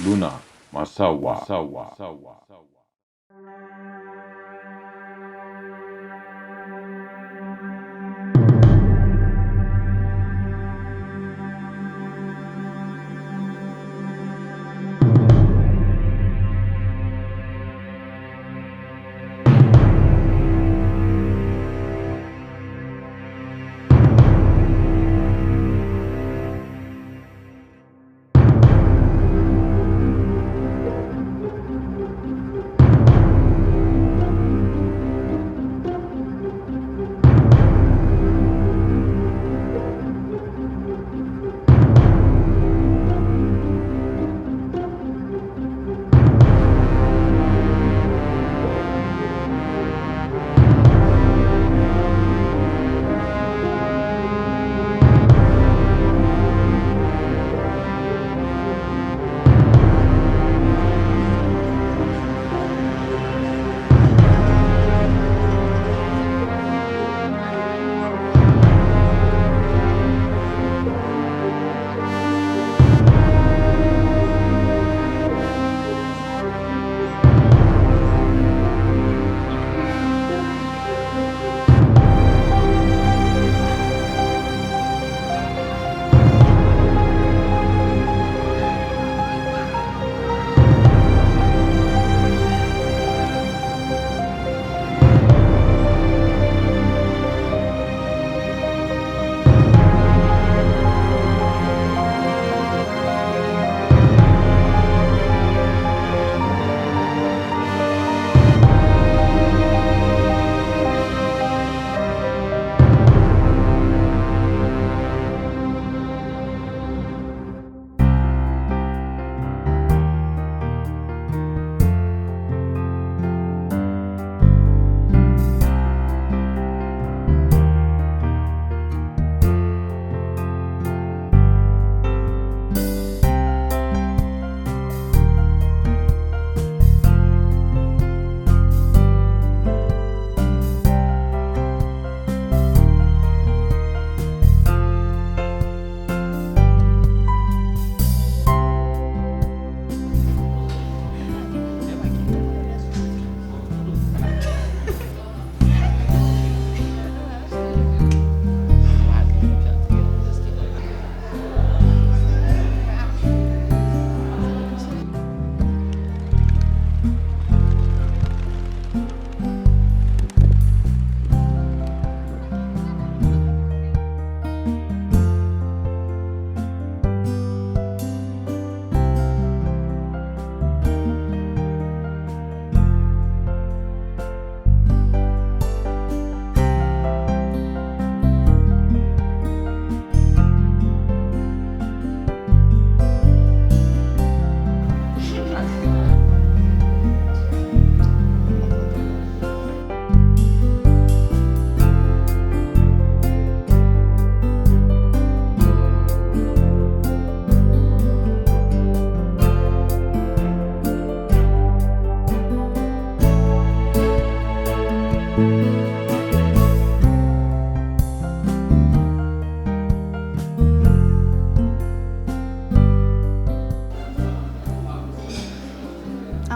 ሉና ማሳዋ።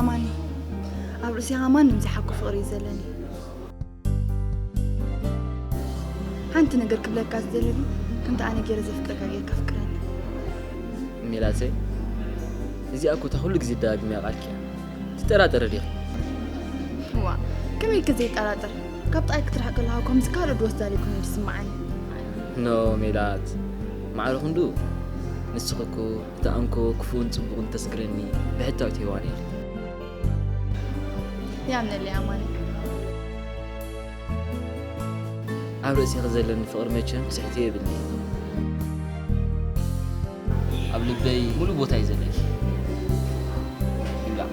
ኣማኒ፣ ኣብ ርእሲኻ ማንም ዘይሓኮ ፍቕሪ እዩ ዘለኒ። ሓንቲ ነገር ክብለካ ዝደሊ፣ ከምቲ ኣነ ገይረ ዘፍቅረካ ጌርካ ፍቅረኒ። ሜላተይ፣ እዚኣ እኮ እታ ኩሉ ግዜ ደጋጊመያ ቃልኪ እያ። ትጠራጠሪ ዲኺ? እዋ፣ ከመይ ኢልኪ ዘይጠራጠር? ካብ ጥቓይ ክትርሕቂ ከለኻ ከምዚ ካልእ ድወስዳ ዘይኮነ ዝስምዓኒ። ኖ ሜላት፣ ማዕረ ክንዱ ንስኺ እኮ እቲ ኣንኮ ክፉእን ጽቡቕን ተስግረኒ ብሕታዊት ሄዋን ኢኺ። ይኣምነለይ ኣማኒ። ኣብ ርእሲኺ ዘለኒ ፍቕሪ መቸም ክስሕቶ የብልኒ። ኣብ ልበይ ሙሉእ ቦታ እዩ ዘለኪ። ይብላዕ።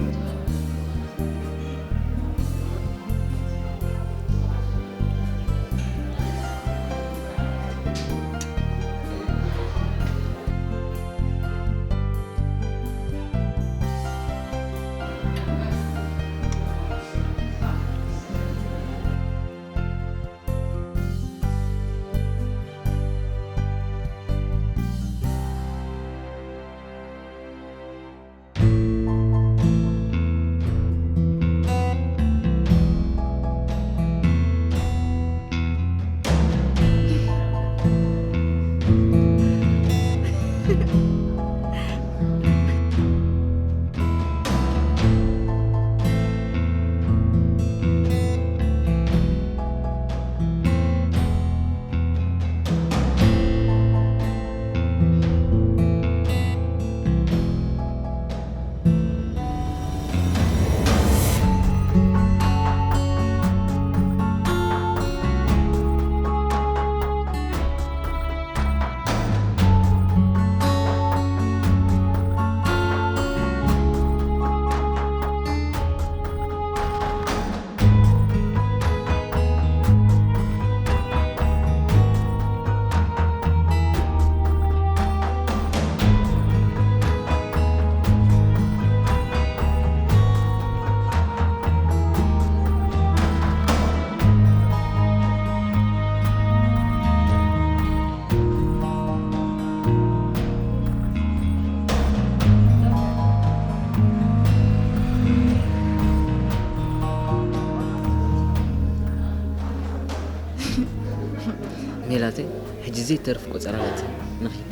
ሜላተይ፣ ሕጂ ዘይተርፍ ቆጸራ ገጽ ንኺድ።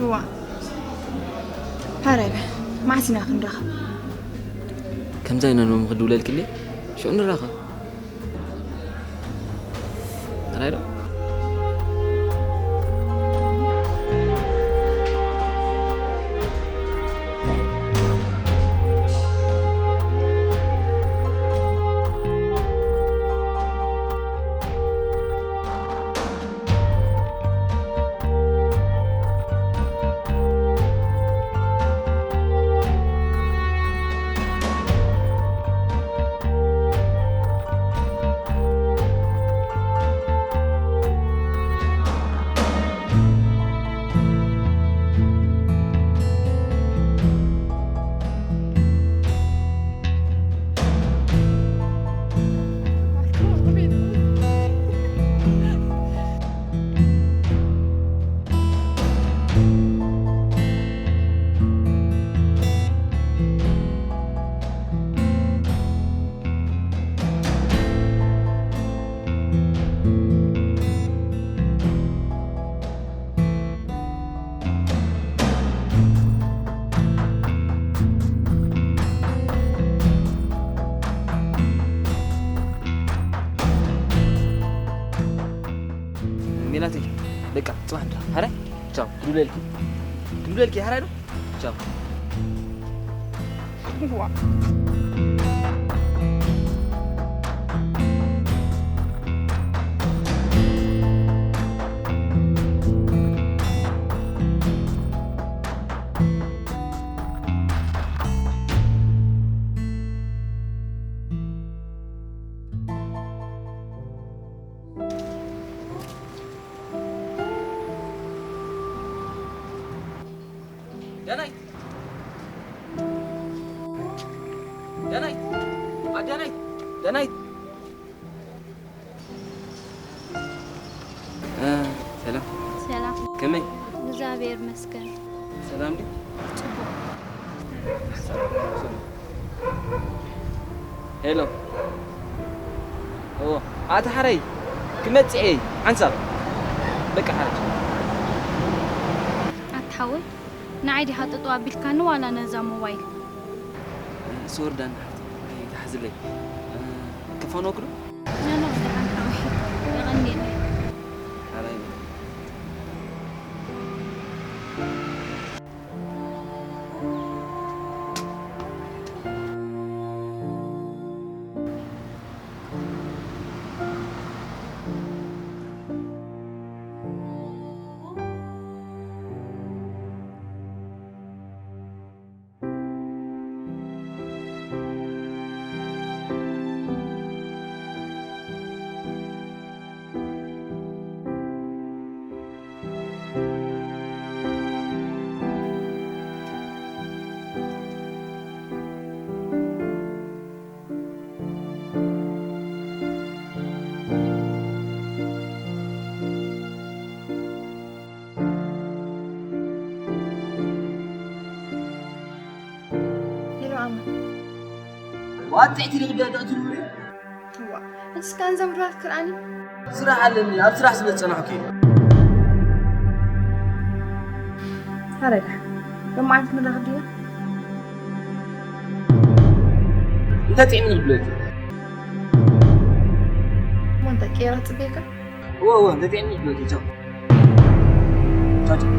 እዋ፣ ሃረይ በ፣ መዓስ ኢና ክንራኸብ? ከምዛ ኢና ሎሚ ክድውለልክልየ፣ ሽዑ ንራኸብ። ጥራይ ዶ? ሜላተይ፣ በቃ ጽባሕ እንዳ፣ ሃራይ፣ ቻው፣ ክድውለልኪ፣ ክድውለልኪ፣ ሃራይ ዶ፣ ቻው። ደናይ፣ ደናይ፣ ኣደናይ፣ ደናይ። እ፣ ሰላም። ሰላም። ከመይ? እግዚኣብሔር ይመስገን። ሰላም ድዩ? ጽቡቕ። ሄሎ። ኦ፣ ኣታ ሓረይ፣ ክመጽእ እየ፣ ሓንሳብ። በቃ ሓረይ። ኣታ ሓወይ፣ ንዓይ ዲኻ ጠጠው ኣቢልካኒ ዋላ ነዛ ሞባይል? ሶሪ ዳና ሓፍቲ፣ ኣይትሓዝለይ። እ፣ ከፋንወኪ ዶ? ኖ፣ ኖ፣ ደሓን ሓወይ። የቐንየለይ። ሓራይ። ሄሎ ኣማ፣ ዋጥዕቲ ልግደደ ትብሉ እዋ፣ እስካ እንዘም ራት ክርኣኒ ስራሕ ኣለኒ፣ ኣብ ስራሕ ስለ ዝጸናሕኩ እዩ። ሃረዳ፣ ሎማዓንቲ ንራኸብ ዲና? እንታይ ጥዕምን ዝብለኪ? እሞ እንታይ ቀይረ ጽቤካ? እወ፣ እወ፣ እንታይ ጥዕምን ዝብለኪ? ቻው። ቻው፣ ቻው።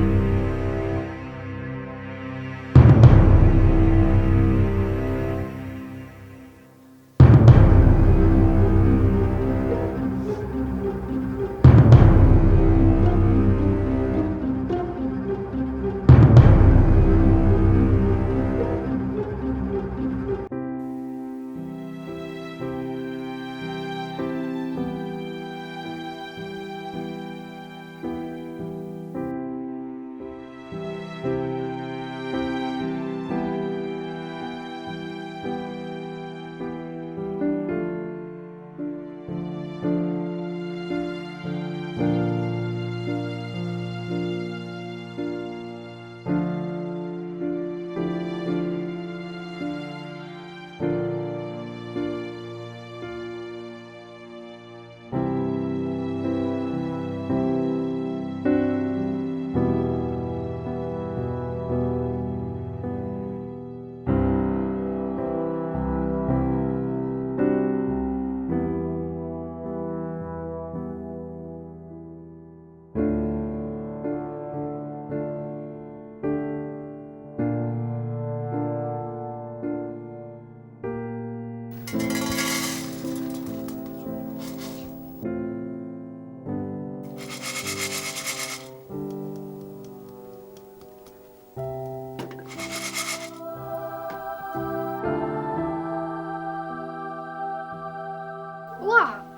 ዋ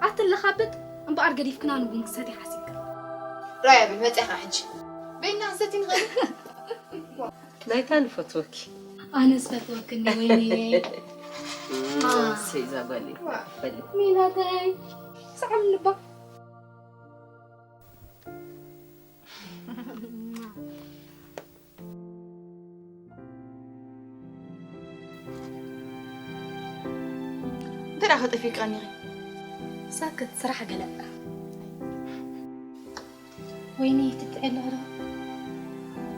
ኣትለኻብጥ እምበኣር ገዲፍክና ንቡን ክሰቲ ሓሲብካ። ራያ ብል መፅኻ ሕጂ በይና ክሰቲ ንኽእል። ናይታ ንፈትወኪ። ኣነስ ፈትወክኒ ወይኒ። ሰይ እዛ ጓል ይፈሊ። ሚላተይ ሰዓም ልባ። እንታይ ደኣ ከጠፊእካ ኒኺ? ሳክት ስራሕ ገለ። ወይኒ ትጥዒ ኣለኹ ዶ?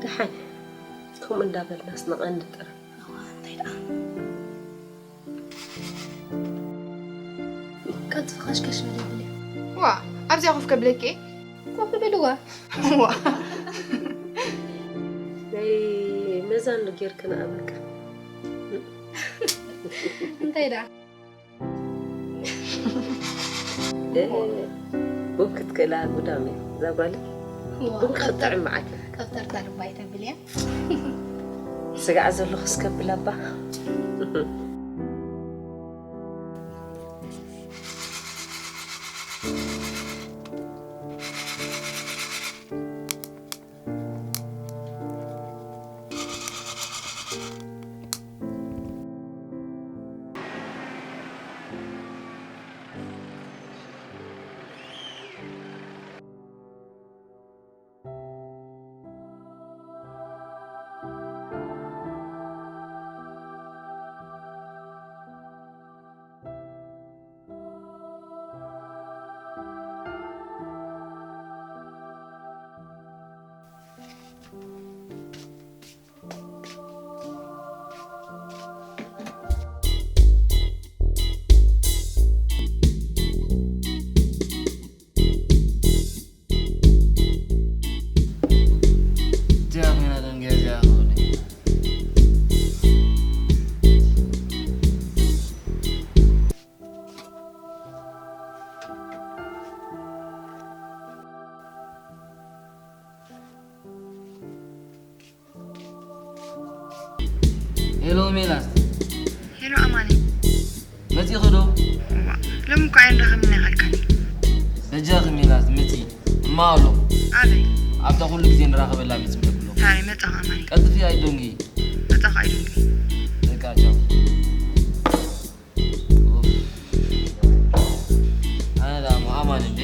ደሓን ከምኡ እንዳበልናስ ንቐንዲ ጥራሕ። እዋ እንታይ ደኣ? ቀልጥፊ ኸሽከሽ በል ይብል። ዋ ኣብዚኣ ኮፍ ከብለኪ። ኮፍ በልዋ። ዋ ናይ መዛኑ ጌርክና ኣበቃ። እንታይ ደኣ? ቡን ክትክእላ ጉዳም እያ እዛ ጓለይ። ቡን ክትጥዕም መዓት እያ። ቀብተርታ ልባይ ተብል እያ። ስጋዕ ዘለኹስ ከብል ኣባ። ሄሎ ሜላት። ሄሎ ኣማኒ። መጺኺ ዶ? እዋ፣ ሎሚ እኮ ኣይንራኸብን ኣይኻልካኒ። በጃኺ ሜላት ምጺ። እማ ኣሎ። ኣበይ? ኣብታ ኩሉ ግዜ ንራኸበላ ምጺ ምለኩሎ። ታዲያ መጻኻ ኣማኒ። ቀልጥፊ ኣይዶንጊ። መጻኻ ኣይዶንጊ። በቃ ቻው። ኡፍ። ኣነ ደኣ እሞ ኣማን እንዴ?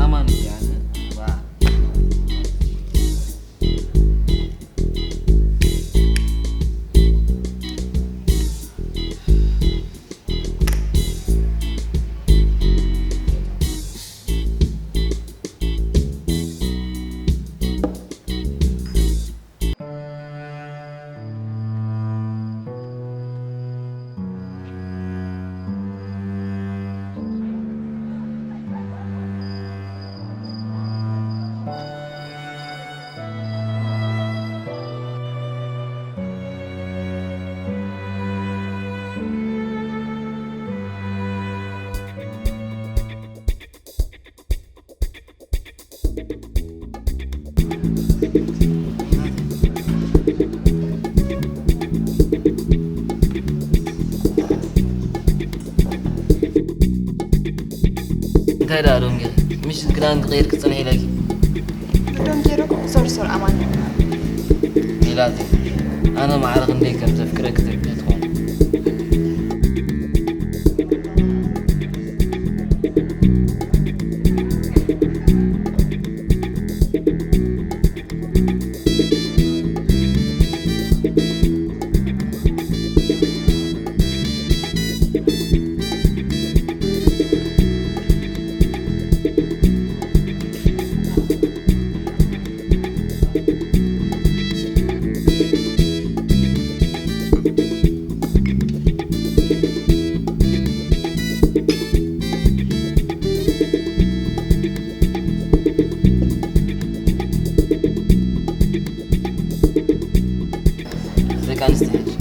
ኣማን እንዴ ኣነ? ዋ። እንታይ ደኣ ዶንጌ? ምሽት ክዳን ክቕይር ክጽንሕ ኢለኪ። ብዶንጌ ዶ ሶርሶር ኣማን። ሜላተይ፣ ኣነ ማዕረ ክንደይ ከም ዘፍቅረኪ ትርድኢ ትኾኒ። ደቂ ኣንስትዮ ሕጂ።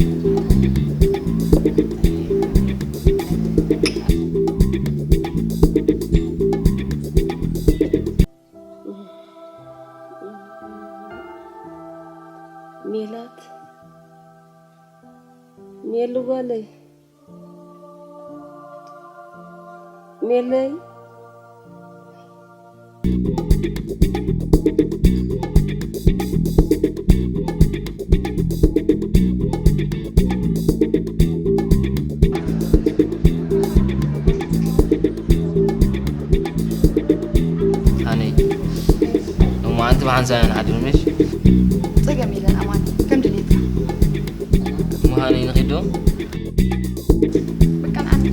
ሜላት፣ ሜሉ ጓለይ። የለይ። ኣነይ ሎማዓንቲ ብሓንሳብ ኢና ንሓድር ምሽ? ጸገም የለን ኣማን፣ ከም ድሌትካ። እሞ ሃኒ ንኺድ ዶ? በቃ ንኣኒ።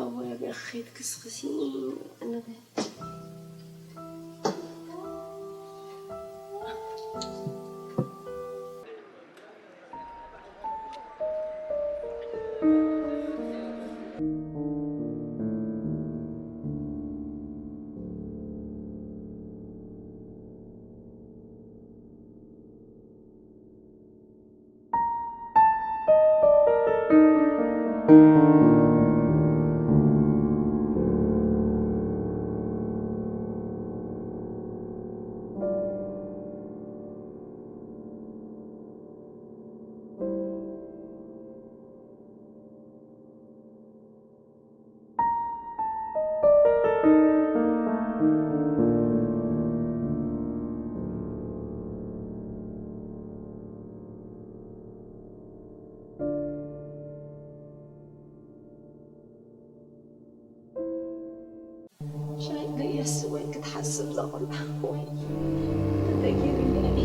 ኣወይ ኣበይ ኸይድ ክስኽሲ እንበል። ሻይ ገየስ ወይ ክትሓስብ ዘቕልዓ ወይ ተደጊርኒ።